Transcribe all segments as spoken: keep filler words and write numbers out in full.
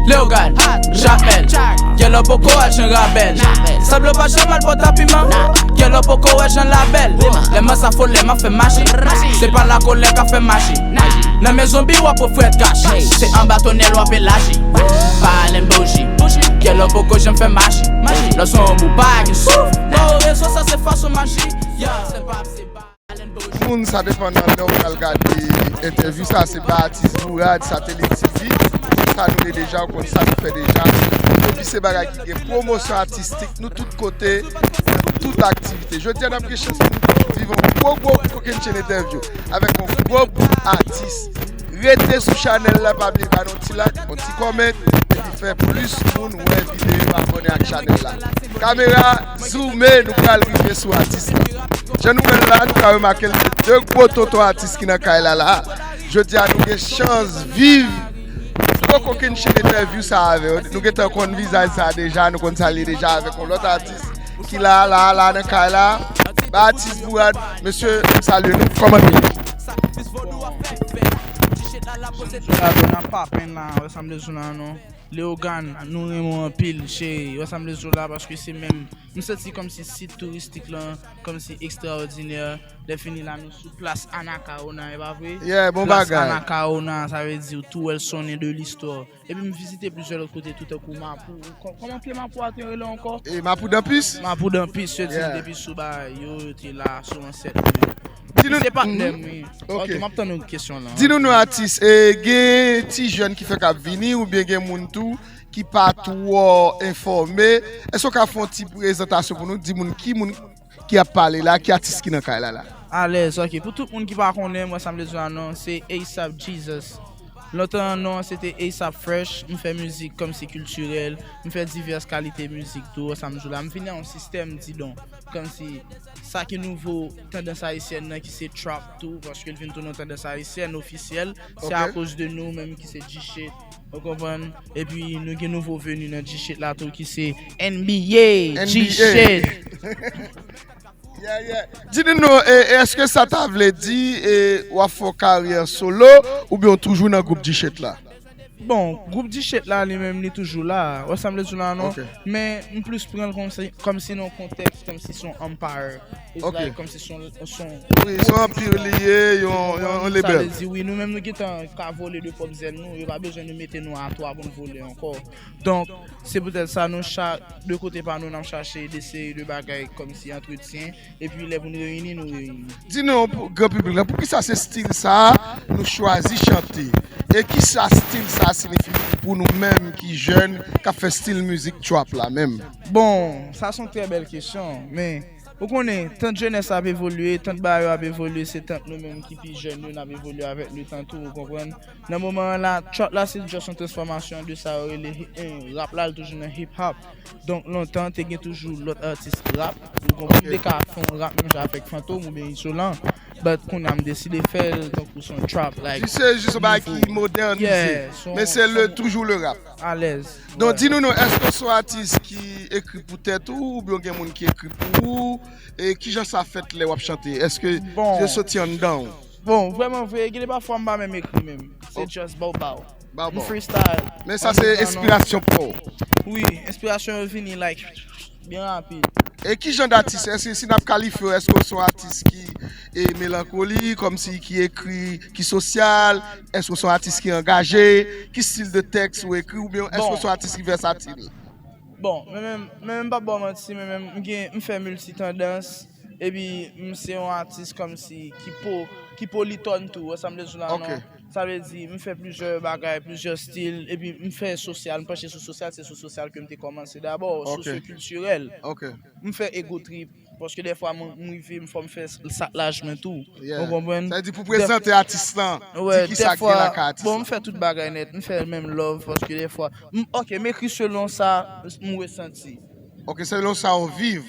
Leogane, Jamel, Yellow poko wè jan rabèl. Sablo pa jan mal pòt a piman. Yellow poko wè jan labèl. Lè m sa fò lè m ap fè maji. Se pa lakolè k ap fè maji. Nan men zonbi w ap ofrèt kachi. Se anba tonèl w ap elaji. Pale m bouji. Yellow poko janm fè maji. Lò son bou pa gen souf. Lò rezo sa se fason maji. Yeah, se pa se ba. Moun sa depann nan lè w pral gade entèvyou sa, se ba atis Bourad, Satelit T V. Sa nou ye deja, ou konn sa nou fè deja. Epi se bagay ki gen pwomosyon atistik, nou tout kote, nan tout aktivite. Jodi a n ap gen chans pou nou viv yon gwo, gwo kokennchenn entèvyou avèk yon gwo bout atis. Rete sou chanèl la, pa bliye ba nou ti like, yon ti comment, epi fè plis moun wè videyo, abòne ak chanèl la. Kamera, zoome, nou pral rive sou atis la. Jan nou wè l la, nou ka remake l se de gwo tonton atis ki nan kay la la. Jodi a nou gen chans viv gwo kokennchenn entèvyou sa avè yo. Nou gentan konn vizaj sa deja, nou konn sa l ye deja avèk yon lòt atis ki la, la, la nan kay la. Ba atis Bourad, mesye, m salye nou. Kòman nou ye? Jan m di w la, bro, n ap papen la, wè sa m vle di w la non. Leogane, nou renmen w anpil, cheri. Wè sa m vle di w la, paske se menm, m santi kòmsi sit touristik lan, kòmsi ekstraòdinè. Lè fini la, nou sou plas Anacaona, e pa vre? Yeah, bon bagay. Plas Anacaona, sa vle di tou wè l sonnen de listwa. Epi m vizite plizyè lòt kote tou, tankou Mapou. Kò-, kòman pye Mapou a te rele ankò? E Mapou Dampis? Mapou Dampis, yo di m depi sou bagay yo, yo te la sou ansèt mwen. Di nou. Se patnè m, wi. Ok, m ap tann yon kesyon lan. Di nou non, atis, e gen ti jèn ki fèk ap vini oubyen gen moun tou ki pa twò enfòme. Èske w ka fè yon ti prezantasyon pou nou, di moun ki moun ki ap pale la, ki atis ki nan kay la la? Alèz, ok. Pou tout moun ki pa konnen mwen, sa m vle di w la non, se Asap Jesus. Lontan non an se te Asap Fresh, m fè mizik kòmsi kiltirèl, m fè divès kalite mizik tou, sa m di w la. M vin nan yon sistèm, didon, kòmsi sa ki nouvo tandans ayisyèn nan ki se trap tou, paske l vin tounen yon tandans ayisyèn ofisyèl, se akoz de nou menm ki se G-Shit, ou konprann? Epi nou gen nouvo veni nan G-Shit la tou ki se N B A, N B A. G-Shit. Yeah, yeah. Di nou non, e, e èske sa ta vle di, e, w ap fè yon karyè solo oubyen w toujou nan gwoup G-Shit la? Bon, gwoup G-Shit la li menm li toujou la. Wè sa m vle di w la non? Ok. Men m plis pran l kòmsi, kòmsi nan yon kontèks kòmsi se yon empire. It's like kòmsi se yon, se yon. Wi, se yon anpir li ye, yon, yon, yon lebèl. Sa vle di wi, nou menm nou gentan ka vole de pwòp zèl nou, yo pa bezwen nou mete nou atwa pou n vole ankò. Donk, se poutèt sa nou chak, de kote pa nou, n ap chache de seri de bagay kòmsi antretyen, epi lè pou n reyini, nou reyini. Di nou, pou gran piblik la, poukisa se stil sa a nou chwazi chante? E kisa stil sa a siyifi pou nou menm ki jèn k ap fè stil mizik trap la menm? Bon, sa se yon trè bèl kesyon, men ou konnen, tant jenès la ap evolye, tant bagay yo ap evolye, se tant nou menm ki pi jèn yo, n ap evolye avèk letan tou, ou konprann? Nan moman an la, trap la se just yon transfòmasyon de sa yo rele hi-, eh, rap la, l toujou nan hip hop. Donk, lontan, te gen toujou lòt atis rap. Ou konprann, m te ka fè yon rap menm jan avèk Fantom oubyen Isolan. But kounye a, m deside fè l tankou se yon trap, like. Jis, se jis yon bagay ki modènize. Yeah, se yon, men se le, toujou le rap. Alèz. Donk, di nou non, èske w se yon atis ki ekri pou tèt ou, oubyen w gen moun ki ekri pou ou? E kijan sa fèt lè w ap chante? Èske yo soti anndan w? Bon, vrèman vre, gen de pafwa m pa menm ekri menm. Se just bow bow. Bow bow. M freestyle. Men sa se enspirasyon pa w. Wi, enspirasyon yo vini, like, byen rapid. E ki jan datis, èske si n ap kalifye w, èske w se yon atis ki, e, melankolik, kòmsi ki ekri, ki sosyal, èske w se yon atis ki angaje, ki stil de tèks ou ekri, oubyen èske w se yon atis ki vèsatil? Bon, mwen menm, mwen menm m p ap ba w manti, mwen menm m gen, m fè milti tandans, epi m se yon atis kòmsi ki po-, ki politòn tou, wè sa m vle di w la non? Sa vle di, m fè plizyè bagay, plizyè stil, epi m fè sosyal, m panche sou sosyal, se sou sosyal ke m te kòmanse dabò, sosyokiltirèl. M fè ego trip, paske dèfwa mwen, m rive, m fò m fè s-, sa k laj mwen tou. Ou konprann? Sa vle di pou prezante atis lan, di kisa k gen lakay atis lan. Bon, m fè tout bagay nèt, m fè menm love, paske dèfwa, m, ok, m ekri selon sa m resanti. Ok, selon sa w viv.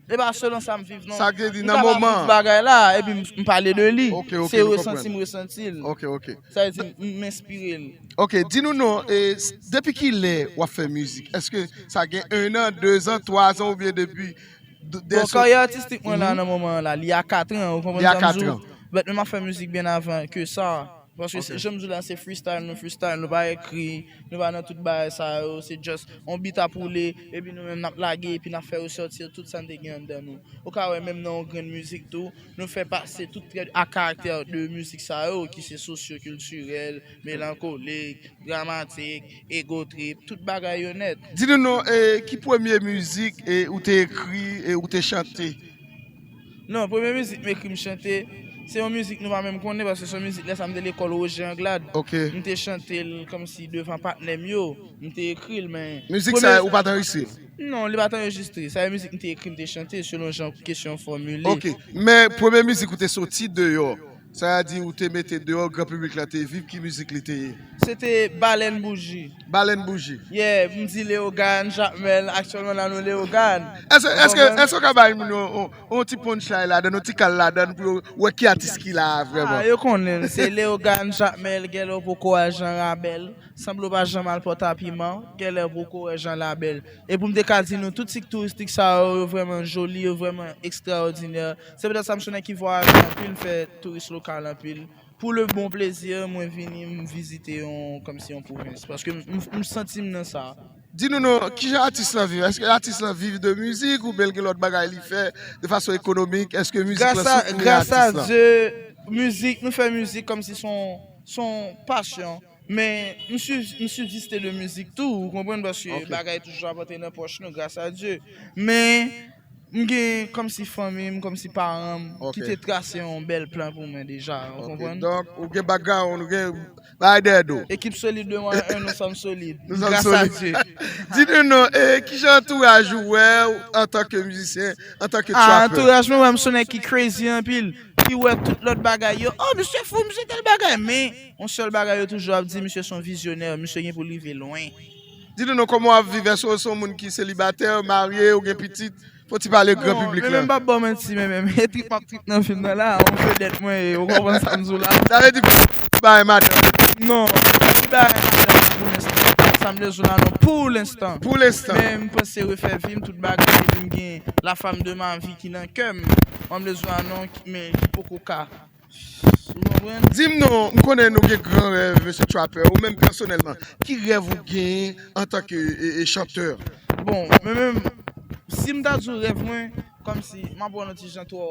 E pa selon sa m viv non. Sa vle di nan moman an. M kapab viv bagay la, epi m, m pale de li. Ok, ok, nou konprann. Se resanti m resanti l. Ok, ok. Sa vle di m, m enspire l. Ok, di nou non, e, s-, depi kilè w ap fè mizik? Èske sa gen en an, de zan, twa zan, oubyen depi d-, dè... Bon, karyè atistik mwen la nan moman an la, li a kat an, ou konprann sa m di w? Li a kat an. But mwen m ap fè mizik byen avan ke sa. Paske jan m di w la, se freestyle, nou freestyle, nou pa ekri, nou pa nan tout bagay sa yo, se just on beat ap woule, epi nou menm n ap lage, epi n ap fè resòti tout sa n te gen anndan nou. Ou ka wè menm nan yon grenn mizik tou, nou fè pase tout trè a karaktè de mizik sa yo, ki se sosyokiltirèl, melankolik, dramatik, ego trip, tout bagay yo nèt. Di nou non, e, ki premye mizik e, ou te ekri e ou te chante? Non, premye mizik m ekri m chante, se yon mizik nou pa menm konnen, paske se yon mizik lè sa m te lekòl Woje Anglad. M te chante l kòmsi devan patnè m yo, m te ekri l, men... Mizik sa, ou pa t anrejistre l? Non, li pa t anrejistre. Sa e mizik m te ekri, m te chante, selon jan kesyon an fòmile. Ok, men premye mizik ou te soti deyò, sa vle di ou te mete deyò, gran piblik la te viv, ki mizik li te ye? Se te Balèn Bouji. Balèn Bouji. Yeah, m di Leogane, Jakmèl, aktyèlman la nou Leogane. Èske, èske, èske w ka bay moun yon, yon, yon ti punchline ladan, yon ti kal ladan pou yo wè ki atis ki la a vrèman? Ah, yo konnen l, se Leogane, Jakmèl, gèlè w poko wè Jan Rabèl, sanble w pa janm al Pòtapiman, gèlè w poko wè Jan Labèl. E pou m te ka di nou, tout sit touristik sa yo, yo vrèman joli, yo vrèman ekstraòdinè. Se poutèt sa m se yon nèg ki vwayaje anpil, m fè touris lokal anpil. Pou le bon plezi, mwen vini, m vizite yon, kòmsi yon pwovens. Paske m, m, m santi m nan sa. Di nou non, kijan atis lan viv? Èske atis lan viv de mizik oubyen l gen lòt bagay li fè de fason ekonomik? Èske mizik lan soutni atis lan? Gras a, gras a Dye, mizik, nou fè mizik kòmsi se yon, se yon pasyon. Men m sib-, m sibziste de mizik tou, ou konprann, paske bagay toujou ap antre nan pòch nou, gras a Dye. Men m gen kòmsi fanmi m, kòmsi paran m, ki te trase yon bèl plan pou mwen deja, ou konprann? Donk, ou gen background, ou gen bagay dèyè do w. Ekip solid de mwen, nou sòm solid. Gras a Dye. Di nou non, e, kijan antouraj ou wè w antanke mizisyen, antanke trapper? Ah, antouraj mwen, wè m se yon nèg ki crazy anpil, ki wè tout lòt bagay yo. Oh, misye fou, misye tèl bagay. Men, yon sèl bagay yo toujou ap di, misye se yon vizyonè, misye gen pou l rive lwen. Di nou non, kòman w ap viv? Èske w se yon moun ki selibatè, marye, ou gen pitit? Fò w ti pale gran piblik la. Non, men m p ap ba w manti, men, men, men, trip m ap trip nan vil nan la, yon vedèt mwen ye, ou konprann sa m di w la? Sa vle di, bay madanm? Non, m pa bay madanm pou lenstan. Sa m vle di w la, non, pou lenstan. Pou lenstan. Men m panse refè vi m, tout bagay, epi m gen la femme de ma vie ki nan kè m. Mwen m vle di w la, non, ki, men ki poko ka. Ou konprann? Di m non, m konnen nou gen gran rèv, mesye Trapper, ou menm pèsonèlman, ki rèv ou genyen antanke, e, e, chantè? Bon, mwen menm, si m ta di w rèv mwen, kòmsi, m ap pran yon ti jan twò,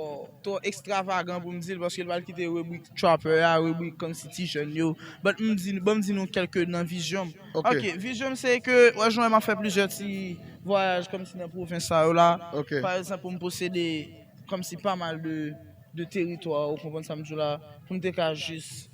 twò ekstravagan pou m di l, paske l pral kite ribrik Trapper a, ribrik kòmsi ti jèn yo. But m di, ban m di nou kèlke nan vizyon m. Ok, vizyon m se ke, wè, jan m ap fè plizyè ti vwayaj kòmsi nan pwovens sa yo la. Pa egzanp, pou m posede kòmsi pa mal de, de teritwa, ou konprann sa m di w la, pou m te ka jis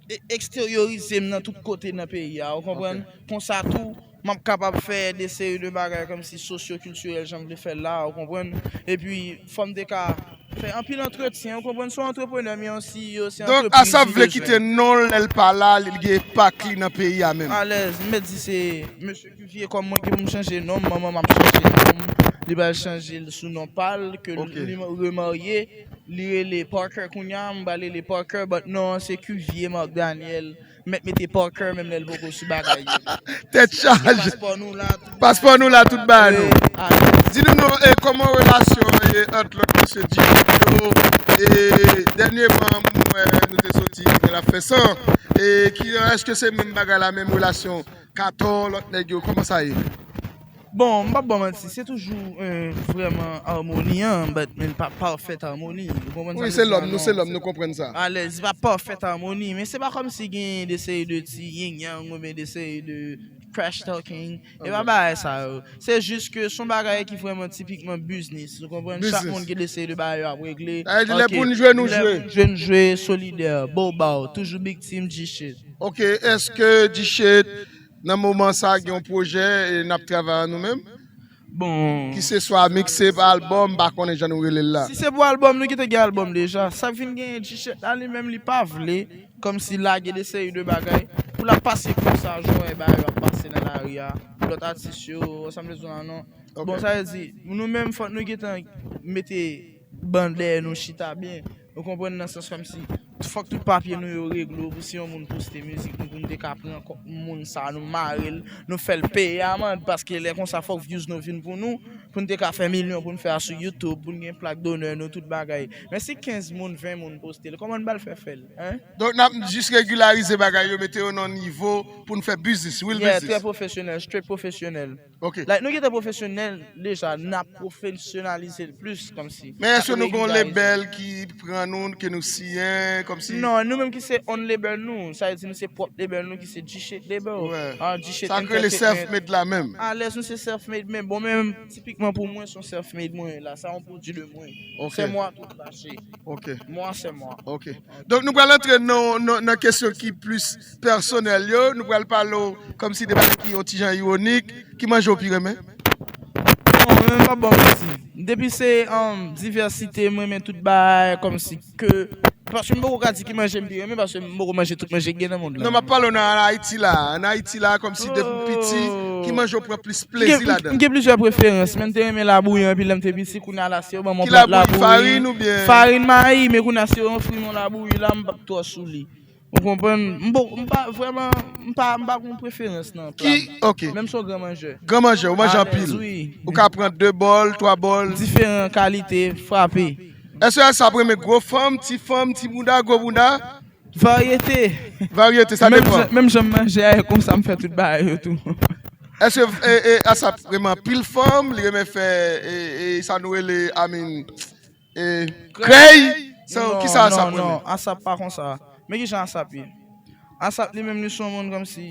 e-, eksteryorize m nan tout kote nan peyi a, ou konprann? Konsa tou, m ap kapab fè de seri de bagay kòmsi sosyokiltirèl, jan m vle fè l la, ou konprann? Epi, fò m te ka fè anpil antretyen, ou konprann? Se yon antreprenè, men yon C E O, se antrepriz li bezwen. Donk, Asap vle kite non l, lè l pa la, li gen enpak li nan peyi a menm. Alèz, m mèt di se mesye Kivye, kòm mwen ki pou m chanje non m, manman m ap chanje non m, li pral chanje l sou non pa l, ke li remarye, li rele Parker kounye a, m pral rele Parker, but non an se Kivye Marc Daniel, m mèt mete Parker menm lè l poko sou bagay yo. Tèt chaje. Paspò nou la, tout bagay nou. Di nou non, e, kòman relasyon an ye ant lòt mesye D J yo? E, dènyèman, m wè nou te soti, l ap fè san. E, ki, èske se menm bagay la, menm relasyon? Katon, lòt nèg yo, kòman sa ye? Bon, m p ap ba w manti, se toujou, eh, vrèman amoni an, but, men pa pafèt amoni. Ou konprann sa m vle di a? Wi, se lòm, nou se lòm, nou konprann sa. Alèz, se pa pafèt amoni, men se pa kòmsi gen de seri de ti yin yang oubyen de seri de trash talking. E pa bagay sa yo. Se jis ke se yon bagay ki vrèman tipikman biznis. Ou konprann? Chak moun gen de seri de bagay yo ap regle. Sa vle di lè pou n jwe, nou jwe. Lè pou n jwe, nou jwe, solidè, bow bow, toujou big team, G shit. Ok, èske G shit nan moman sa gen yon pwojè e n ap travay an nou menm? Bon. Ki se swa mixtape, albòm, m pa konnen jan nou rele l la. Si se pou albòm, nou gentan gen albòm deja. Sa k vin genyen, G shit la li menm li pa vle kòmsi lage de seri de bagay pou l ap pase konsa, jan w wè bagay yo ap pase nan lari a, lòt atis yo, sa m vle di w la non. Bon, sa vle di, nou menm fòk nou gentan mete ban dèyè nou chita byen. Ou konprann? Nan sans kòmsi fòk tout papye nou yo regle pou si yon moun poste mizik nou, pou nou te ka pran kò-, moun sa, nou mare l, nou fè l peye amand, paske lè konsa fòk views nou vin pou nou. pou n te ka fè milyon, pou n fè asou YouTube, pou n gen plak donè, nou tout bagay. Men si kenz moun, ven moun poste l, kòman n pral fè fè l, hein? Donk n ap jis regilarize bagay yo, mete yo nan nivo pou n fè biznis, real Yeah, trè biznis. Pwofesyonèl, straight pwofesyonèl. Ok. Like, nou gentan pwofesyonèl deja, n ap pofesyonalize l plis kòmsi. Men èske N ap nou gen yon regilarize. Label ki pran nou, ke nou siyen, kòmsi? Non, nou menm ki se own label nou, sa vle di nou se pwòp label nou ki se G-Shit label. Wè. Ah, G-Shit Sa k rele Entertainment. Self-made la menm. Alèz nou se self-made, men bon, menm tipikman pou mwen, se yon self-made mwen ye la, sa yon pwodui de mwen. Ok. Se mwen tout mache. Ok. Mwen, se mwen. Ok. Donk nou pral antre nan, nan, nan kesyon ki plis pèsonèl yo. Nou pral pale w kòmsi de bagay ki yon ti jan iwonik. Ki manje w pi renmen? Bon, mwen menm pa bon manti. Depi se um, divèsite, mwen renmen tout bagay kòmsi ke. Paske m poko ka di ki manje m pi renmen, paske m poko manje tout manje ki gen nan mond la. Non, m ap pale w nan Ayiti la. An Ayiti la, kòmsi depi w piti, ki manje w pran plis plezi ladan? M gen plizyè preferans, men m te renmen labouyi anpil lè m te piti, kounye a la, si yo ban m yon Ki plat labouyi? labouyi. Farin oubyen? Farin mayi, men kounye a, si yo ofri m yon labouyi la, m p ap twò sou li. Ou konprann? M bon, m pa vrèman, m pa, m pa gen preferans nan pla. Ki? Ok. Menm si yon gran manjè. Gran manjè, ou manje Alèz, anpil. Wi. Ou ka pran de bòl, twa bòl. Diferan kalite, frape. Èske ASAP renmen gwo fanm, ti fanm, ti bouda, gwo bouda? Varyete. Varyete, sa Menm depan. jan- Menm jan m manje a, e konsa m fè tout bagay yo tou. Èske e, e, ASAP renmen anpil fanm, li renmen fè e, e, sa nou rele, I mean, e, krèy? So, Non, ki sa ASAP non, non, renmen? ASAP pa konsa. Men ki jan ASAP ye? ASAP li menm li se yon moun kòmsi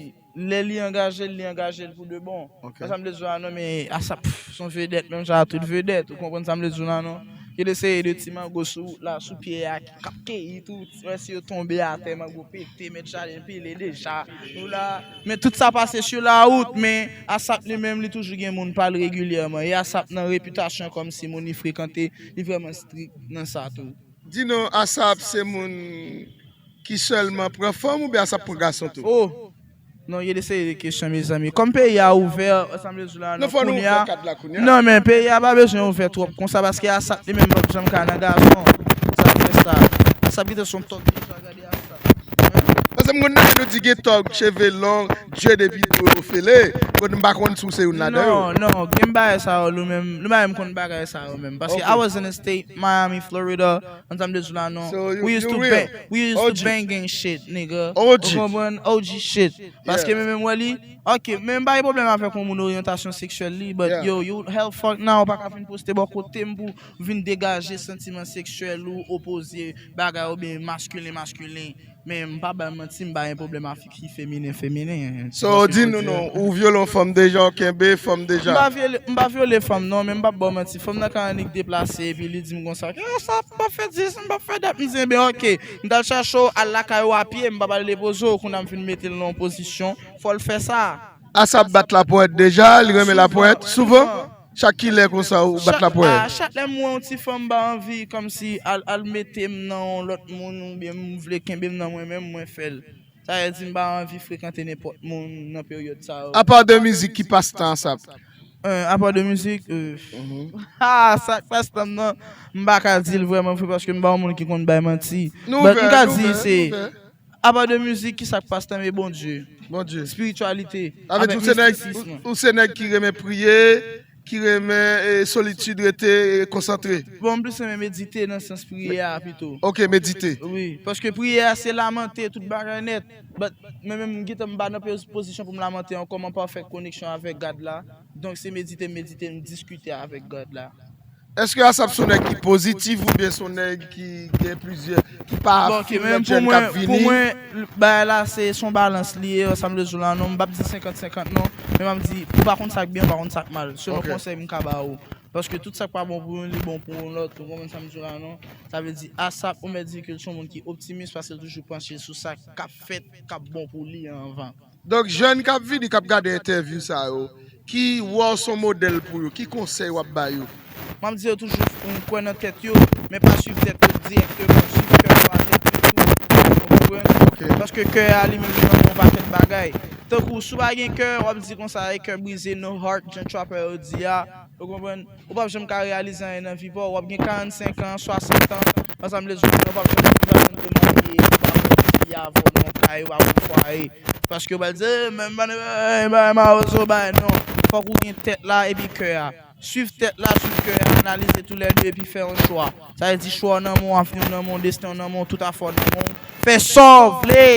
lè li angaje l, li angaje l pou de bon. Ok. Mwen sa m vle di w la non, men ASAP pff, se yon vedèt, menm jan a tout vedèt. Ou konprann sa m vle di w la non? Ki te seri de ti mango sou wout la, sou pye a, k ap keyi tou. Wè si yo tonbe atè, mango pete, mèt jaden pile deja. Nou la. Men tout sa pase sou la wout, men ASAP li menm, li toujou gen moun pa l regilyèman. E ASAP nan repitasyon kòmsi moun li frekante, li vrèman strik nan sa tou. Di nou, ASAP se moun ki sèlman pran fanm oubyen ASAP pran gason tou? Oh! Non, gen de seri de kesyon, mezanmi. Kòm peyi a ouvè, sa m vle di w la, Non, fò nou kounye a, ouvè kad la kounye a. Non, men peyi a pa bezwen ouvè twòp konsa, paske ASAP li menm p ap janm ka nan gason. Sa fè sa. ASAP kite son tòg deja, gade ASAP. Paske m konn tande nou di gen tòg, cheve long, dread epi dwe ofele. Bon, m pa konn si w se youn ladan yo. Non, non, gen bagay sa yo, nou menm, nou pa menm konn bagay sa yo menm. Paske Ok. I was in the state, Miami, Florida, ansanm de sou la, non. So, you- We used you to real. bang, we used O to G. banging shit, nigga. O G. Ou konprann? O G shit. Paske Yeah. men menm wè li, ok, men m pa gen pwoblèm avèk yon moun oryantasyon seksyèl li, but Yeah. yo, you hell fuck now, ou pa ka vin poste bò kote m pou vin degaje santiman seksyèl ou opoze bagay oubyen maskilen, maskilen. Men m pa bay manti, m pa gen pwoblèm avèk fi feminen, feminen. So, di nou non, ou vyole yon fanm deja, ou kenbe fanm deja? M pa vyole, m pa vyole fanm non, men m p ap ba w manti. Fanm nan ka annik deplase, epi li di m konsa, "Yo, sa m p ap fè dis, m p ap fè dat." M di, "Ebyen, ok." M t al chache w, al lakay ou a pye, m p ap al depoze w, kounye a m fin mete l nan yon pozisyon, fò l fè sa. ASAP bat lapòt deja, li renmen lapòt, souvan? Chak kilè konsa ou bat Chak- lapòt? Ah, chak lè m wè yon ti fanm ba anvi, kòmsi al, al mete m nan yon lòt moun, oubyen m vle kenbe m nan mwen menm, mwen fè l. Sa vle di m pa anvi frekante nenpòt moun nan peryòd sa yo. Apa de mizik, ki pastan ASAP? Euh, apa de mizik, euh, ah, sa k pastan m nan, m pa ka di l vrèman vre paske m pa yon moun ki konn bay manti. Nou But ouvè, m ka nou di ouvè, se, nou ouvè. Apa de mizik, ki sa k pastan m e Bondye. Bondye. Espirityalite. Sa vle di ou se nèg, ou, ou se nèg ki renmen priye, ki renmen e, solitid, rete e, konsantre. Bon, m plis renmen medite nan sans priyè a pito. Ok, medite. Wi, paske priyè a se lamante tout bagay nèt. But mwen menm m gentan m pa nan poz- pozisyon pou m lamante ankò, m an pafè koneksyon avèk God la. Donk se medite m medite, m diskite avèk God la. Èske ASAP se yon nèg ki pozitif oubyen se yon nèg ki gen plizyè, ki pa Bon, ok, fil men nan pou jèn k mwen, ap pou vini? Mwen, bagay la se se yon balans li ye, sa m vle di w la non, m p ap di senkant senkant non, men m ap di, ou pa konn sa k byen, ou pa konn sa k mal, selon Ok. Konsèy m ka ba ou. Paske tout sa k pa bon pou youn, li bon pou yon lòt, ou konprann sa m di w la non? Sa vle di, ASAP, ou mèt di ke l se yon moun ki optimis, paske l toujou panche sou sa k ap fèt, k ap bon pou li anvan. Donk, jèn k ap vini, k ap gade entèvyou sa yo, ki wè w se yon modèl pou yo, ki konsèy w ap ba yo? M ap di yo toujou, um, kwè nan tèt yo, men pa swiv tèt yo dirèkteman, swiv kè yo a tèt yo tou. Ou konprann? Ok. Paske kè a li menm li nan yon pakèt bagay. Tankou si w pa gen kè, w ap di konsa, e kè brize, no heart, jan trapper yo di a. Ou konprann? Ou p ap janm ka reyalize anyen nan vi pa w. W ap gen karannsenk an, swasant an, ansanm lezòt, ou p ap janm, ou p ap janm te marye, ou p ap janm te avè w nan yon kay, ou p ap yon fwaye. Paske w pral di, "Eh, men m pa nan bagay mawozo, bagay non." Fòk ou gen tèt la epi kè a. Swiv tèt la, swiv kè a, analize toulède epi fè yon chwa. Sa vle di chwa w nan men w, avni w nan men w, desten w nan men w, tout afè w nan men w. Fè sa w vle!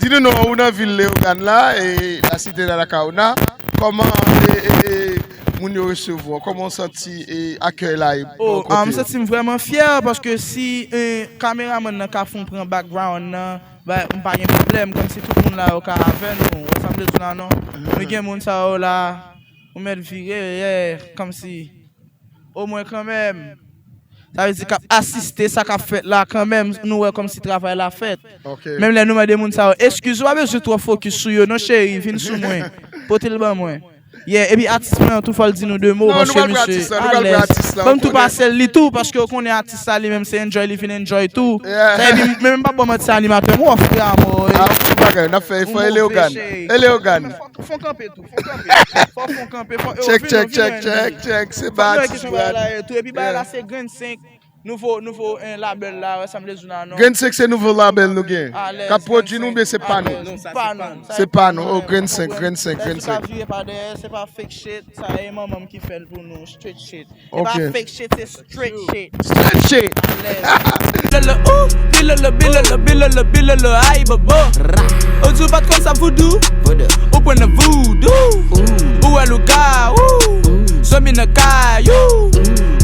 Di nou non, ou nan vil Leyogàn la, e la cité d'Anacaona. Kòman e, e, e, moun yo resevwa w? Kòman w santi e, akèy la e bò Oh, kote ah, m yo? Santi m vrèman fyè paske si eh, kameramann nan ka fè m pran background nan, ba, m pa gen pwoblèm, kòmsi tout moun la yo ka avè nou. Ou wè sa m vle di w la non? Nou gen moun sa yo la, ou mèt vire, yeah, kòmsi, omwen kanmenm. Sa vle di k ap asiste sa k ap fèt la kanmenm, nou wè kòmsi travay la fèt. Ok. Menm lè nou mande moun sa yo eskiz, ou pa bezwen twò fokis sou yo non cheri, vin sou mwen. Pote l ban mwen. Yeah, epi atis mwen an tou fò l di nou de mo Non, nou paske pral pran misye atis la, nou pral pran alèz. atis la, Ban m ou tou konnen. Pase l li tou paske ou konnen atis la li menm se enjoy li vin enjoy tou. Yeah. Sa epi mwen menm pa bon manti animatè m wè frè a mwen. Ah, tout bagay, n ap fè efò. Eleogan. Eleogan. Fò fon kanpe tou, fon kanpe. Fò fon kanpe, fò yo Check, vin, check, vin, check, vin. Check, check. Se Fò pa nou atis kesyon bagay brad. La tou epi bagay la se Grenn senk. Nouvo, nouvo eh, labèl la, wè sa m vle di w la non. Grenn senk se nouvo labèl nou gen. Alèz, K ap pwodui nou, Grenn men se pa senk, nou. Alèz, se pa nou. Se pa nou. Oh, Grenn senk, Grenn senk, Grenn Sa senk. Vire pa dèyè, se pa fake shit. Sa e manman m ki fè l pou nou, straight shit. E pa Ok. Fake shit, se straight shit. Straight shit. Bilolo, ooh, bilolo, bilolo, bilolo, bilolo, ay bobo. Ou di w pa t konn sa voodoo? Ou pran nan voodoo. Ou wè louga, ooh. Zonbi nan kay ou.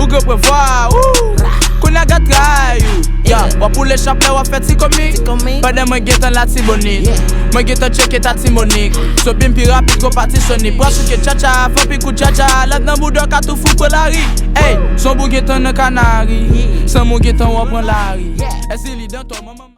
Ou gen prevwa, ooh. Kounye a gad kay ou. Yeah, w ap woule chaplè, w ap fè ti komik. Pandan mwen gentan Latibonit. Mwen gentan tcheke Tatimonik. Zonbi m pi rapid gon pati Sony. Pran souke tchatcha, vanpi kou djadja. Lad nan bouda w ka tou fou pran lari. Ey, zonbi w gentan nan Kanari. Sanm ou gentan w ap pran lari. Èske li dan tò manman?